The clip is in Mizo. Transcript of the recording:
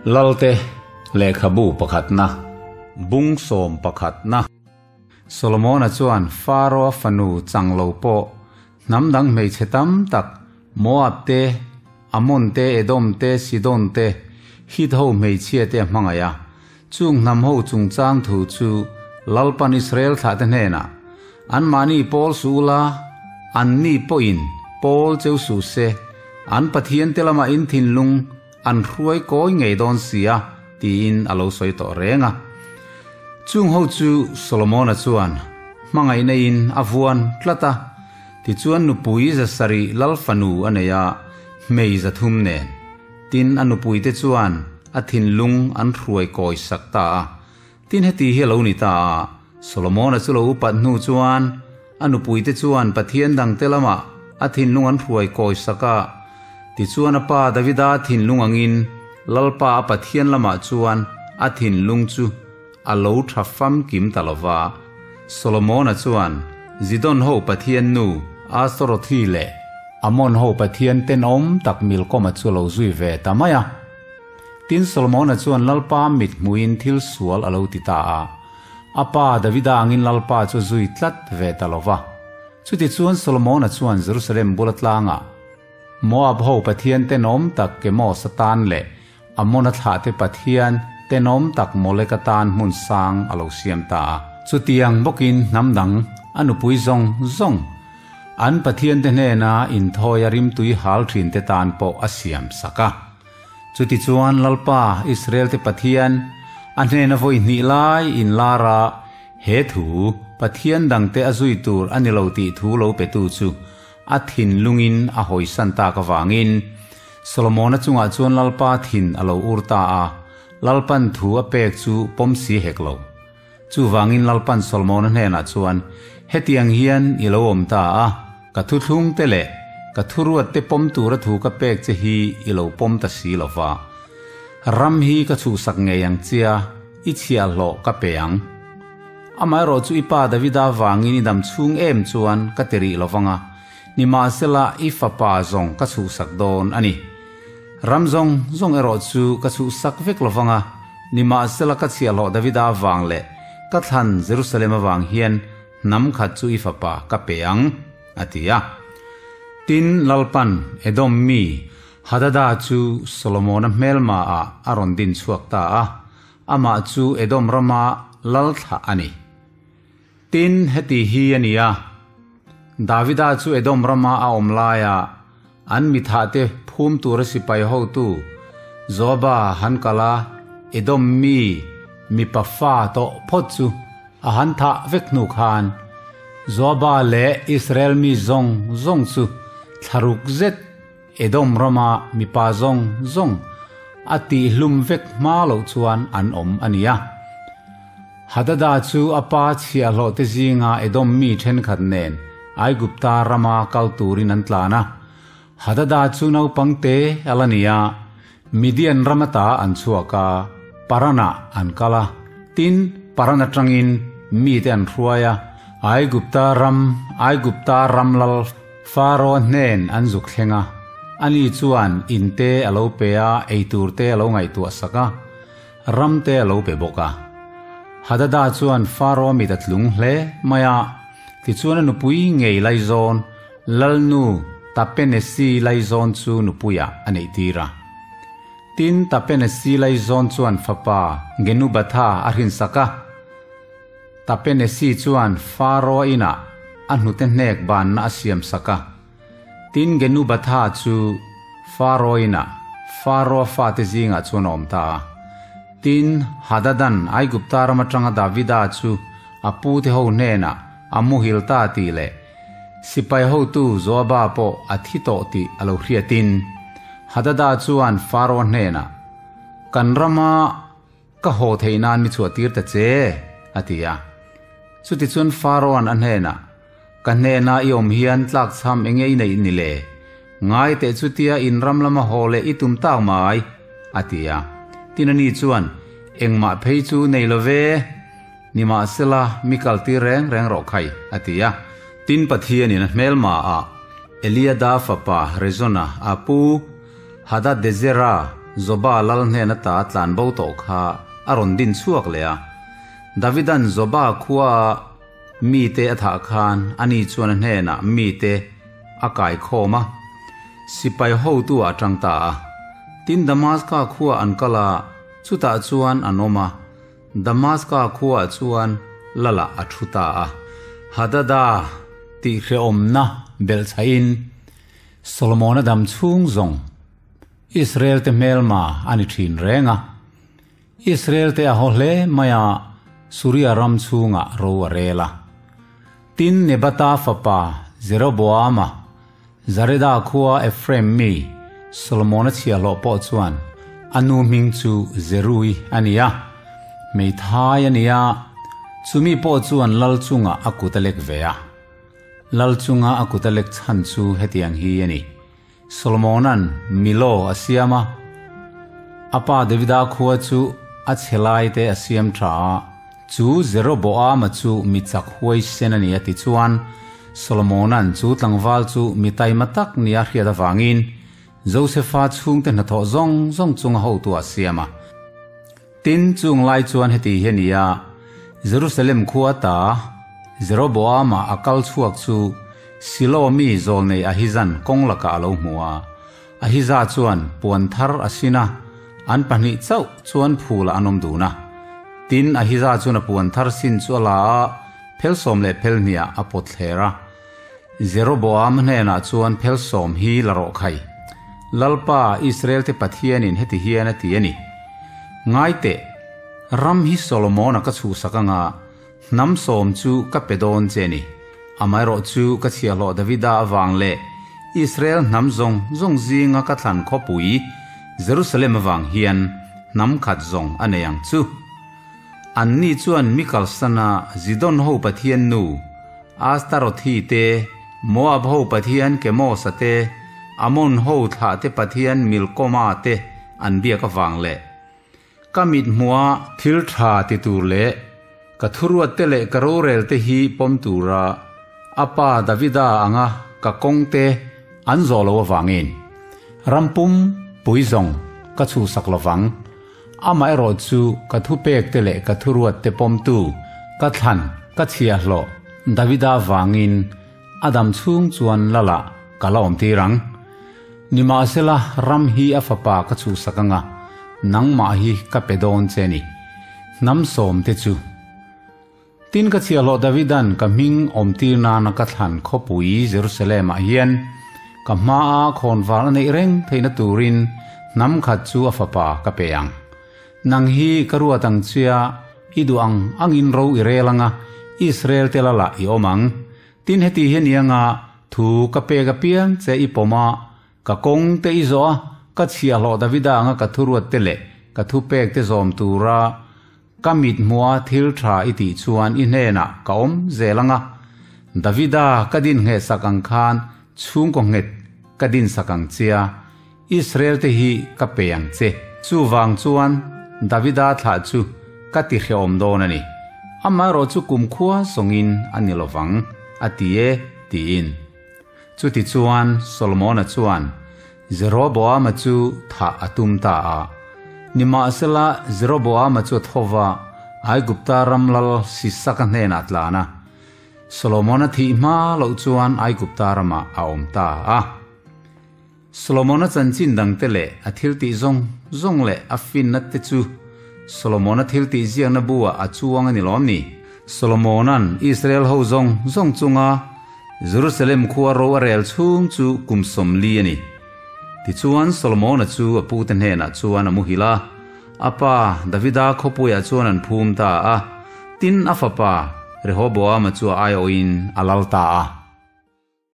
Lalte lehkhabu pakhatna, bung sawm pakhatna. Solomona chuan Faro-a fanu chang lo pawh hnam dang hmeichhe tam tak Moab te, Amon te, Edom te, Sidon te, Hit ho hmeichhia te a hmangaih a. Chung hnam ho chungchang thu chu Lalpan Israel thlahte hnenah, Anmahni pawl suh ula, anni pawhin pawl cheu suh se, an Pathiante lamah in thinlung an hruai kawi ngei dawn si a, tiin a lo sawi tawh reng a. Chung ho chu Solomona chuan hmangaihna in a vuan tlat a, tichuan nupui zasarih lal fanu a nei a, hmei zathum nen. Tin, a nupuite chuan a thinlung an hruai kawi sak ta a. Tin, heti hi a lo ni ta a, Solomona chu lo upat hnu chuan a nupuite chuan Pathian dangte lamah a thinlung an hruai kawi sak a. Tichuan a pa Davida thinlung angin Lalpa a Pathian lamah chuan a thinlung chu a lo tha famkim ta lo va. Solomona chuan Zidon ho Pathian nu Astorothi leh Amon ho Pathian tenawm tak Milkoma chu a lo zui ve ta mai a. Tin, Solomona chuan Lalpa mit hmuhin thil sual a lo ti ta a. A pa Davida angin Lalpa chu zui tlat ve ta lo va. Chutichuan Solomona chuan Jerusalem bula tlangah Moab ho pathian tenawm tak Kemos atan leh Amona thlahte pathian tenawm tak Molek atan hmun sang a lo siam ta a. Chutiang bawkin hnam dang a nupui zawng zawng an pathiante hnena inthawi a rimtui hal thinte tan pawh a siam sak a. Chutichuan Lalpa, Israelte Pathian, a hnena vawi hnih lai inlar a, he thu, Pathian dangte a zui tur a ni lo tih thu lo petu chu a thinlungin a hawisan tak avangin, Solomona chungah chuan Lalpa thin a lo ur ta a, Lalpan thu a pek chu pawm si hek lo. Chuvangin Lalpan Solomona hnenah chuan, Hetiang hian i lo awm ta a, ka thuthlung te leh ka thuruat te pawm tura thu ka pek che hi i lo pawm ta si lo va. Ram hi ka chhuhsak ngei ang chia, i chhiahhlawh ka pe ang. Amaherawh chu i pa Davida vangin i dam chhung em chuan ka ti rih lo vang a, nimahsela i fapa zawng ka chhuhsak dawn a ni. Ram zawng zawng erawh chu ka chhuhsak vek lo vang a, nimahsela ka chhiahhlawh Davida vang leh ka thlan Jerusalem avang hian hnam khat chu i fapa ka pe ang, a ti a. Tin, Lalpan Edom mi Hadada chu Solomona hmelma ah a rawn din chhuak ta a, amah chu Edom rama lal thlah a ni. Tin, heti hi a ni a, Davida chu Edom rama a awm laia an mithahte phum tura sipai hotu Joaba han kal a, Edom mi mipa fa tawh phawt chu a han thah vek hnu khan Joaba leh Israel mi zawng zawng chu thlaruk zet Edom rama mipa zawng zawng a tihhlum vek hma loh chuan an awm a ni a. Hadada chu a pa chhiahhlawhte zinga Edom mi thenkhat nen Aigupta rama kal turin an tlan a. Hadada chu naupang te a la ni a, Midian ram ata an chhuak a, Paranah an kal a. Tin, Paran atangin mite an hruai a, Aigupta ram, Aigupta ram lal Faro hnen an zuk thleng a, ani chuan in te a lo pe a, ei tur te a lo ngaihtuah sak a, ram te a lo pe bawk a. Hadada chuan Faro mit a tlung hle mai a, tichuan a nupui ngei laizawn, Lalnu Tapenesi laizawn chu nupuiah a neih tir a. Tin, Tapenesi laizawn chuan fapa Genubatha a hrinsak a. Tapenesi chuan Faro inah a hnute hnek banna a siam sak a. Tin, Genubatha chu Faro inah Faro fate zingah chuan a awm ta a. Tin, Hadadan Aigupta ram atanga Davida chu a pute ho hnenah a muhil ta tih leh sipai hotu Joaba pawh a thi tawh tih a lo hriatin, Hadada chuan Faro hnenah, Kan rama Ka haw theih nan mi chhuah tir ta che, a ti a. Chutichuan Pharaoh-a'n a hnenah, Ka hnenah i awm hian tlakchham eng nge i neih ni le? Ngai teh chutia in ram lama haw leh i tum tak mai, a ti a. Tin ani chuan, Engmah phei chu nei lo ve, nimahsela mi kal tir reng reng rawh khai, a ti a. Tin Pathianin a hmelmaah Eliada fapa Rezona a pu Hadadezera. Zoba lal hnen ata a tlan bo tawh kha a rawn din chhuak leh a. Davidan Zoba khuaa mite a thah khan ani chuan a hnenah mite a kai khawm a, sipai hotu ah a tang ta a. Tin, Damaska khuaa an kal a, chutah chuan an awm a, Damaska khuaah chuan Lalah a thu ta a. Hadada tih hrehawmna belhchhahin Solomona dam chhung zawng Israel-te hmelma a ni thin reng a. Israel-te a haw hle mai a, Suria ram chhungah ro a rel a. Tin, Nebata fapa Jeroboama, Zareda khua Ephraim mi Solomona chhiahhlawh pawh chuan a nu hming chu Zerui a ni a, hmeithai a ni a, chumi pawh chuan lal chungah a kut a lek ve a. Lal chunga a kut a lek chhan chu hetiang hi a ni. Solomona'n Milo a siam a, a pa Davida khua chu a chhe laite a siam tha a, chu Jeroboama chu mi chak huaisen a ni a ti chuan Solomona'n chu tlangval chu mi taima tak nia hriat avangin Josefa chhungte hnathawh zawng zawng chunga hotu a siam a. Tin, chung lai chuan heti hi a ni a, Jerusalem khua ta Jeroboama a kal chhuak chu Silo mi zawlnei Ahizan kawng lakah a lo hmu a. Ahiza chuan puan thar a sin a, an pahnih chauh chuan phulah an awm dun a. Tin, Ahiza chuan a puan thar sin chu a la a, phel sawm leh phel hniah a pawt thler a. Jeroboam hnenah chuan phel sawm hi la rawh khai. Lalpa, Israel-te Pathianin heti hian a ti a ni, Ngai teh, ram hi Solomona ka chhuhsak anga hnam sawm chu ka pe dawn che a ni. Amaherawh chu ka chhiahhlawh Davida avang leh Israel hnam zawng zawng zinga ka thlan khawpui Jerusalem avang hian hnam khat zawng a nei ang chu. Anni chuan mi kalsana Zidon ho Pathian nu, Astarothi te, Moab ho pathian Kemosa te, Amon ho thlah te pathian Milkoma te an biak avang leh ka mit hmuha thil tha ti tur leh ka thuruat te leh ka rorel te hi pawm tura a pa Davida anga ka kawng te an zawh lo avangin ram pum pui zawng ka chhuhsak lovang. Amaherawh chu ka thupek te leh ka thuruat te pawmtu ka thlan ka chhiahhlawh Davida vangin a dam chhung chuan Lalah ka la awmtir ang. Nimahsela ram hi a fapa ka chhuhsak anga nangmah hi ka pe dawn che ni. Hnam sawm te chu. Tin ka chhiahhlawh Davidan ka hming awmtir nana ka thlan khawpui Jerusalem-ah hian ka hmaa khawnvar a neih reng theihna turin hnam khat chu a fapa ka pe ang. Nang hi ka ruat ang chia, i duh ang angin ro i rel anga Israel te lalah i awm ang. Tin heti hian i anga thu ka pek apiang che i pawm a, Ka kawng te i zawh a, ka chhiahhlawh Davida anga ka thuruat te leh ka thupek te zawm tura ka mit hmuha thil tha i tih chuan i hnenah ka awm zel ang a, Davida ka din ngheh sak ang khan chhungkaw nghet ka din sak ang chia, Israel te hi ka pe ang che. Chuvang chuan Davida thlah chu ka ti hrehawm dawn a ni, amaherawh chu kumkhua zawngin a ni lovang, a ti e, tiin. Chutichuan Solomona chuan Jeroboama chu thah a tum ta a. Nimahsela Jeroboama chu a tho va, Aigupta ram lal Sisaka hnenah a tlan a. Solomona thih hma loh chuan Aigupta ramah a awm ta a. Solomona chanchin dangte leh a thiltih zawng zawng leh a finna te chu Solomona thiltih ziakna bu ah a chuang a ni lawm ni? Solomona'n Israel ho zawng zawng chunga Jerusalem khua ro a rel chhung chu kum 40 a ni. Tichuan Solomona chu a pute hnenah chuan a muhil a, a pa Davida khawpuiah chuan an phum ta a, tin a fapa Rehoboama chu a aiawhin a lal ta a.